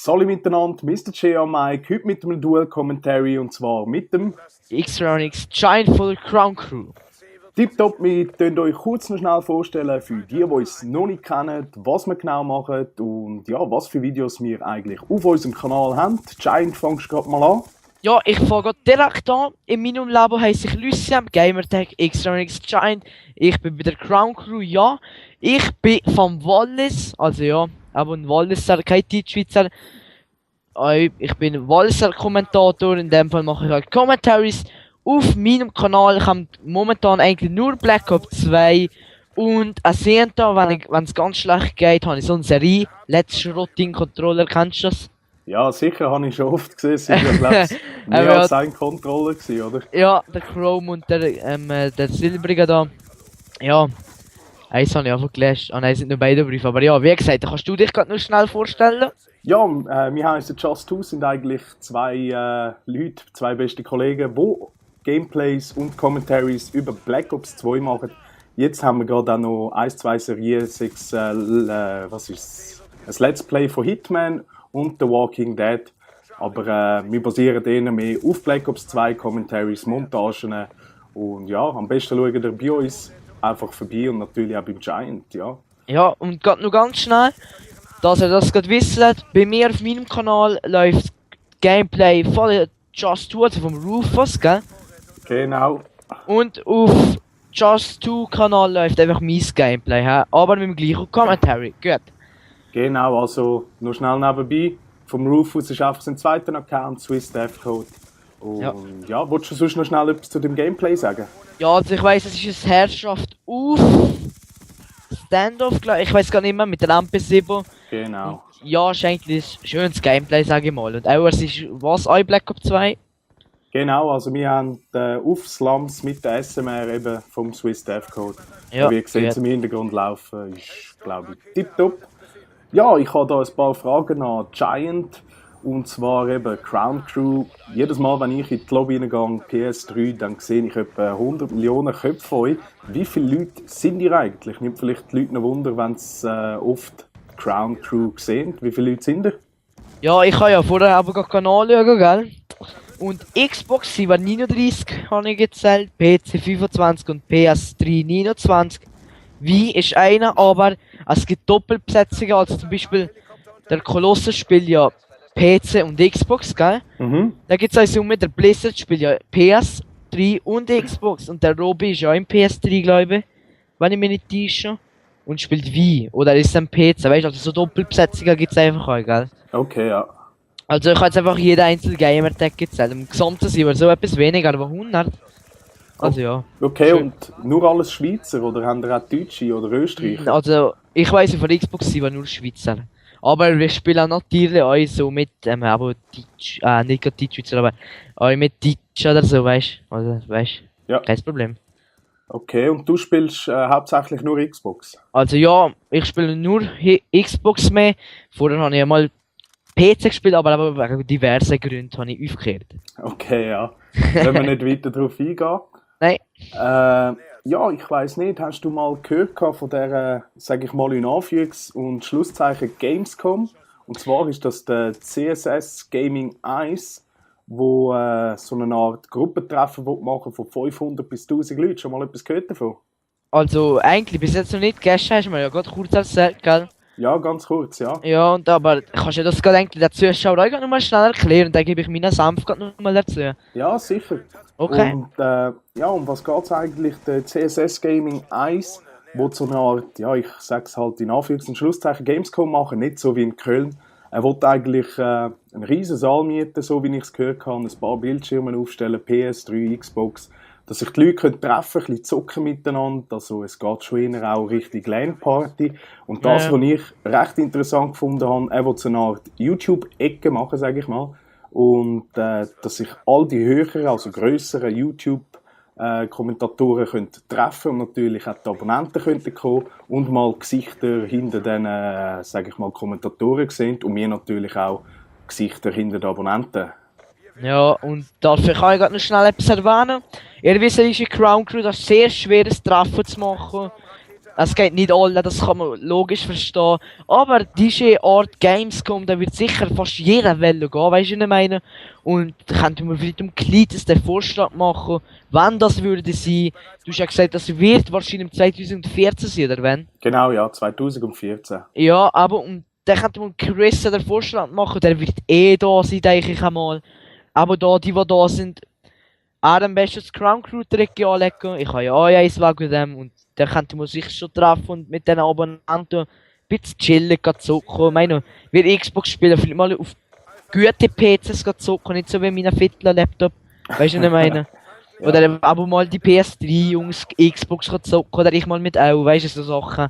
Salut miteinander, Mr. J am Mike, heute mit einem Dual Commentary und zwar mit dem X-Ronix Giant for the Crown Crew. Tipptopp, wir stellen euch kurz noch schnell vorstellen, für die uns noch nicht kennen, was wir genau machen und ja, was für Videos wir eigentlich auf unserem Kanal haben. Giant, fangst du gerade mal an? Ja, ich fange gerade direkt an. In meinem Leben heisse ich Lucien, Gamertag X-Ronix Giant. Ich bin bei der Crown Crew, ja. Ich bin vom Wallis, also ja, aber ein Walliser, kein Deutschschweizer. Ich bin Walliser Kommentator, in dem Fall mache ich halt Commentaries auf meinem Kanal. Ich habe momentan eigentlich nur Black Ops 2 und ein Sienta, wenn es ganz schlecht geht, habe ich so eine Serie, Let's Rotting Controller, kennst du das? Ja, sicher, habe ich schon oft gesehen, es war mehr als ein Controller gewesen, oder? Ja, der Chrome und der Silbrige da. Ja, eins habe ich einfach gelöscht. Ah nein, sind nur beide Briefe. Aber ja, wie gesagt, kannst du dich gerade nur schnell vorstellen? Ja, wir heißen Just Two, sind eigentlich zwei Leute, zwei beste Kollegen, die Gameplays und Commentaries über Black Ops 2 machen. Jetzt haben wir gerade auch noch 1-2 Serien, was ist ein Let's Play von Hitman und The Walking Dead. Aber wir basieren eher mehr auf Black Ops 2 Commentaries, Montagen. Und ja, am besten schaut ihr bei uns einfach vorbei und natürlich auch beim Giant, ja. Ja, und gerade noch ganz schnell, dass ihr das gerade wisst, bei mir auf meinem Kanal läuft Gameplay von Just 2, also vom Rufus, gell? Genau. Und auf Just 2 Kanal läuft einfach mein Gameplay, he? Aber mit dem gleichen Commentary, gut. Genau, also nur schnell nebenbei. Vom Rufus ist einfach sein zweiter Account, Swiss Death Code. Und ja, wolltest du sonst noch schnell etwas zu dem Gameplay sagen? Ja, also ich weiss, es ist eine Herrschaft auf Standoff, ich weiss gar nicht mehr, mit der MP7. Genau. Und ja, ist eigentlich ein schönes Gameplay, sage ich mal. Und auch es ist, was, auch Black Ops 2? Genau, also wir haben auf Slums mit der SMR eben vom Swiss Death Code. Ja, wie ihr seht, im Hintergrund laufen, ist glaube ich tipptopp. Ja, ich habe da ein paar Fragen an Giant. Und zwar eben Crown Crew. Jedes Mal, wenn ich in die Lobby gehe, PS3, dann sehe ich etwa 100 Millionen Köpfe von euch. Wie viele Leute sind ihr eigentlich? Nimmt vielleicht die Leute noch Wunder, wenn sie oft Crown Crew sehen. Wie viele Leute sind ihr? Ja, ich habe ja vorher aber gerade anschauen, gell? Und Xbox sie war 39, habe ich gezählt, PC 25 und PS3 29. Wie ist einer, aber es gibt Doppelbesetzungen, also zum Beispiel der Colossus spielt ja PC und Xbox, gell? Mhm. Da gibt es also mit der Blizzard spielt ja PS3 und Xbox und der Robi ist ja im PS3, glaube ich, wenn ich mich nicht täusche. Und spielt Wii, oder ist es ein PC, weißt du, also so Doppelbesetzungen gibt es einfach auch, gell? Okay, ja. Also ich habe jetzt einfach jeden einzelnen Gamer-Tag gezählt, im Gesamten sind wir so etwas weniger, aber 100. Also ja. Okay, Schön. und nur alles Schweizer, oder haben ihr auch Deutsche oder Österreicher? Also, ich weiss, von Xbox sind wir nur Schweizer. Aber wir spielen natürlich auch so mit, aber Deutsch, nicht gerade Deutschschweizer, aber auch mit Deutsch oder so, weißt du? Also, weißt du? Ja. Kein Problem. Okay, und du spielst hauptsächlich nur Xbox? Also ja, ich spiele nur Xbox mehr. Vorher habe ich einmal PC gespielt, aber wegen diversen Gründen habe ich aufgehört. Okay, ja. Wenn wir nicht weiter darauf eingehen. Nein. Ja, ich weiss nicht, hast du mal gehört von der, sage ich mal in Anführungs- und Schlusszeichen Gamescom? Und zwar ist das der CSS Gaming 1, wo so eine Art Gruppentreffen machen von 500 bis 1000 Leuten. Schon mal etwas gehört davon? Also eigentlich bis jetzt noch nicht, gestern hast du mir ja gerade kurz erzählt, gell? Ja, ganz kurz, ja. Ja, und aber kannst du das gerade eigentlich den Zuschauern auch noch mal schnell erklären und dann gebe ich meinen Senf gerade noch mal dazu. Ja, sicher. Okay. Und ja, um was geht es eigentlich? Der CSS Gaming 1, wo so eine Art, ja, ich sag's halt in Anführungs- und Schlusszeichen Gamescom machen, nicht so wie in Köln. Er wollte eigentlich einen riesen Saal mieten, so wie ich es gehört habe, ein paar Bildschirme aufstellen, PS3, Xbox, dass sich die Leute treffen können, ein bisschen zocken miteinander. Also es geht schon eher auch Richtung LAN-Party. Und das, was ich recht interessant gefunden habe, er will so eine Art YouTube-Ecke machen, sage ich mal. Und dass sich all die höheren, also grösseren YouTube-Kommentatoren können treffen und natürlich auch die Abonnenten können kommen und mal Gesichter hinter den, sage ich mal, Kommentatoren sehen und wir natürlich auch Gesichter hinter den Abonnenten. Ja, und dafür kann ich gerade noch schnell etwas erwähnen. Ihr wisst, ist in Crown Crew das sehr schweres Treffen zu machen. Es geht nicht alle, das kann man logisch verstehen. Aber diese Art Gamescom, da wird sicher fast jeder wollen gehen, weißt du, was ich meine? Und da könnte man vielleicht um Klites den Vorschlag machen, wann das würde sein. Du hast ja gesagt, das wird wahrscheinlich im 2014 sein, oder wenn? Genau, ja, 2014. Ja, aber und dann könnte man Chris den Vorschlag machen, der wird eh da sein, denke ich einmal. Aber da, die da sind, auch am besten das Crown Crew Trikot anlegen. Ich habe ja auch eins wegen dem und dann könnte man sich schon treffen und mit den Abonnenten ein bisschen chillen, zocken. Ich meine, wir Xbox spielen, vielleicht mal auf gute PCs zocken, nicht so wie mein Viertel-Laptop. Weißt du, was ich meine? Ja. Oder aber mal die PS3-Jungs Xbox zocken oder ich mal mit auch, weißt du, so Sachen.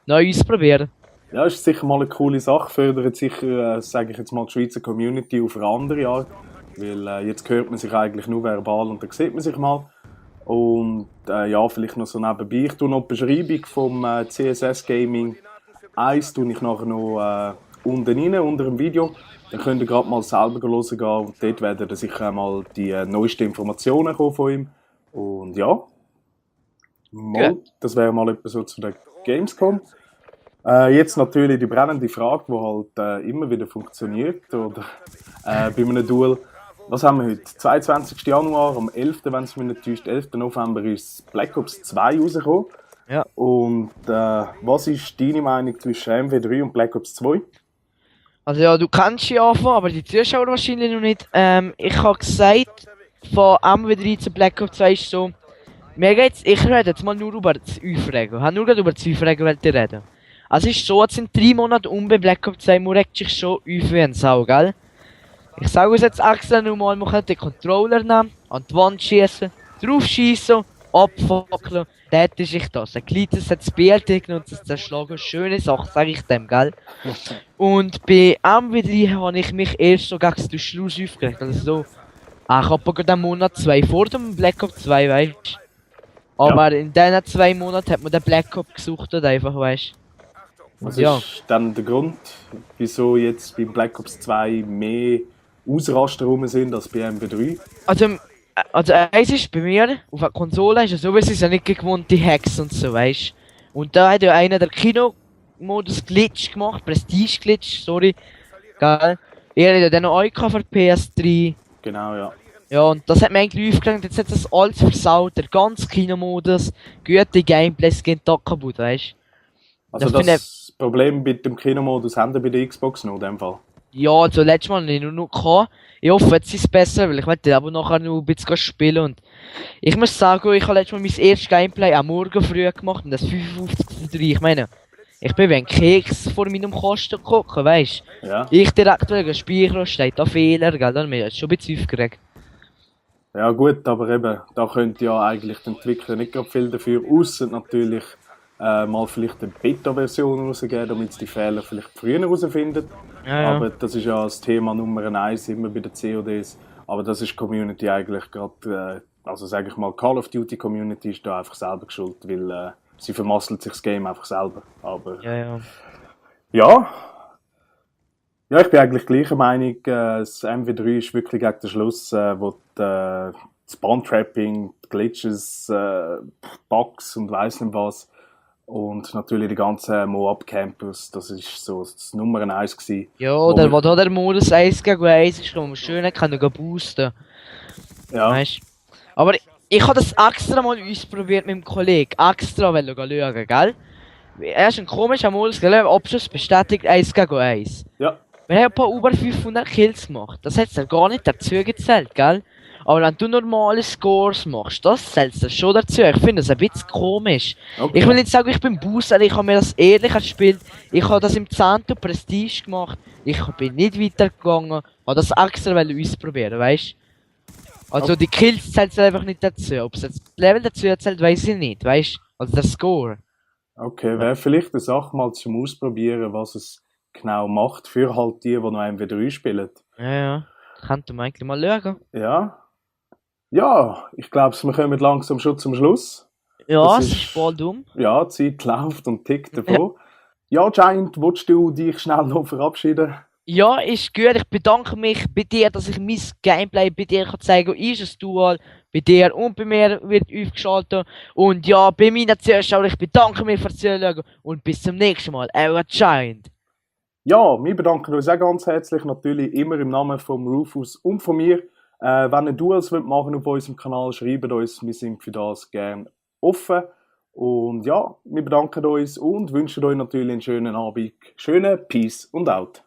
Neues probieren. Ja, ist sicher mal eine coole Sache, fördert sicher, sage ich jetzt mal, die Schweizer Community auf eine andere Art. Weil jetzt hört man sich eigentlich nur verbal und dann sieht man sich mal. Und ja, vielleicht noch so nebenbei. Ich tue noch die Beschreibung vom CSS Gaming 1 tue ich nachher noch unten rein, unter dem Video. Dann könnt ihr gerade mal selber hören gehen und dort werden dann sicher mal die neuesten Informationen kommen von ihm. Und ja, mal, das wäre mal etwas so zu der Gamescom. Jetzt natürlich die brennende Frage, die halt immer wieder funktioniert, oder bei einem Duel. Was haben wir heute? 22. Januar, am 11., wenn es mich nicht täuscht, 11. November ist Black Ops 2 rausgekommen. Ja. Und was ist deine Meinung zwischen MW3 und Black Ops 2? Also ja, du kannst ja anfangen, aber die Zuschauer wahrscheinlich noch nicht. Ich habe gesagt, von MW3 zu Black Ops 2 ist so, mir geht's, ich rede jetzt mal nur über das Aufregen. Ich habe nur über das Aufregen reden. Also es ist so, jetzt sind 3 Monate bei Black Ops 2, man regt sich schon auf wie ein Sau, gell? Ich sage uns jetzt extra nochmal, man kann den Controller nehmen, an die Wand schießen, drauf schießen, abfackeln, dort ist ich das. Ein kleines hat das BLT genommen und das zerschlagen, schöne Sache, sage ich dem, gell? Und bei MW3 habe ich mich erst so gegen den Schluss aufgeregt, also so, ich habe gerade einen Monat 2 vor dem Black Ops 2, weißt du? Aber in diesen 2 Monaten hat man den Black Ops gesucht, einfach, weißt du? Was Ja. ist dann der Grund, wieso jetzt bei Black Ops 2 mehr Ausraster rum sind als bei MW3? Also eins ist bei mir, auf der Konsole ist ja sowieso ja nicht gewohnt, die Hacks und so, weißt du. Und da hat ja einer der Kinomodus Glitch gemacht, Prestige Glitch, sorry. Gell? Er hat ja dann noch auch für PS3. Genau, ja. Ja, und das hat mir eigentlich aufgeregt, jetzt hat das alles versaut, der ganze Kinomodus, gute Gameplays gehen da kaputt, weißt du. Also das Problem mit dem Kinomodus haben wir bei der Xbox noch in dem Fall? Ja, also letztes Mal nicht nur noch gehabt. Ich hoffe, jetzt ist es besser, weil ich werde aber nachher noch ein bisschen spielen und ich muss sagen, ich habe letztes Mal mein erstes Gameplay am Morgen früh gemacht und das 55:3. Ich meine, ich bin wie ein Keks vor meinem Kasten gucken, weißt du? Ja. Ich direkt wegen Speicher, steht da Fehler, gell, dann bin ich schon ein bisschen aufgeregt. Ja gut, aber eben, da könnte ja eigentlich der Entwickler nicht gerade viel dafür, ausser natürlich mal vielleicht eine Beta-Version rausgeben, damit sie die Fehler vielleicht früher herausfinden. Ja. Aber das ist ja das Thema Nummer 1 immer bei den CODs. Aber das ist die Community eigentlich gerade, also sage ich mal, Call of Duty Community ist da einfach selber schuld, weil sie vermasselt sich das Game einfach selber. Aber Ja. ja, ich bin eigentlich gleicher Meinung. Das MW3 ist wirklich gegen den Schluss, wo das Spawn-Trapping, die Glitches, Bugs und weiss nicht was. Und natürlich die ganzen Moab-Campers, das ist so das Nummer 1 gewesen. Ja, oder wo da der Modus 1 gegen 1 ist, wo man schön kann boosten. Ja. Weißt? Aber ich habe das extra mal ausprobiert mit dem Kollegen. Extra schauen, gell? Er ist ein komischer Modus, gell? Abschluss bestätigt 1 gegen 1. Ja. Wir haben ein paar über 500 Kills gemacht. Das hat dann gar nicht dazu gezählt, gell? Aber wenn du normale Scores machst, das zählt dann schon dazu. Ich finde das ein bisschen komisch. Okay. Ich will nicht sagen, ich bin Booster, ich habe mir das ehrlich gespielt. Ich habe das im 10. Prestige gemacht. Ich bin nicht weitergegangen. Habe das extra ausprobieren, weißt du? Also die Kills zählt einfach nicht dazu. Ob es jetzt das Level dazu zählt, weiß ich nicht, weißt du? Also der Score. Okay, wäre vielleicht eine Sache mal zum Ausprobieren, was es genau macht für halt die noch MW3 spielen. Ja. Könnte man eigentlich mal schauen. Ja, ich glaube, wir kommen langsam schon zum Schluss. Ja, es ist bald um. Ja, die Zeit läuft und tickt davon. Ja, Giant, willst du dich schnell noch verabschieden? Ja, ist gut. Ich bedanke mich bei dir, dass ich mein Gameplay bei dir kann zeigen kann. Ist ein Dual bei dir und bei mir wird aufgeschaltet. Und ja, bei meinen Zuschauern, ich bedanke mich fürs Zuschauen und bis zum nächsten Mal. Euer Giant. Ja, wir bedanken uns auch ganz herzlich, natürlich immer im Namen von Rufus und von mir. Wenn ihr Duels machen auf unserem Kanal, schreibt uns, wir sind für das gerne offen. Und ja, wir bedanken uns und wünschen euch natürlich einen schönen Abend. Schönen Peace und out.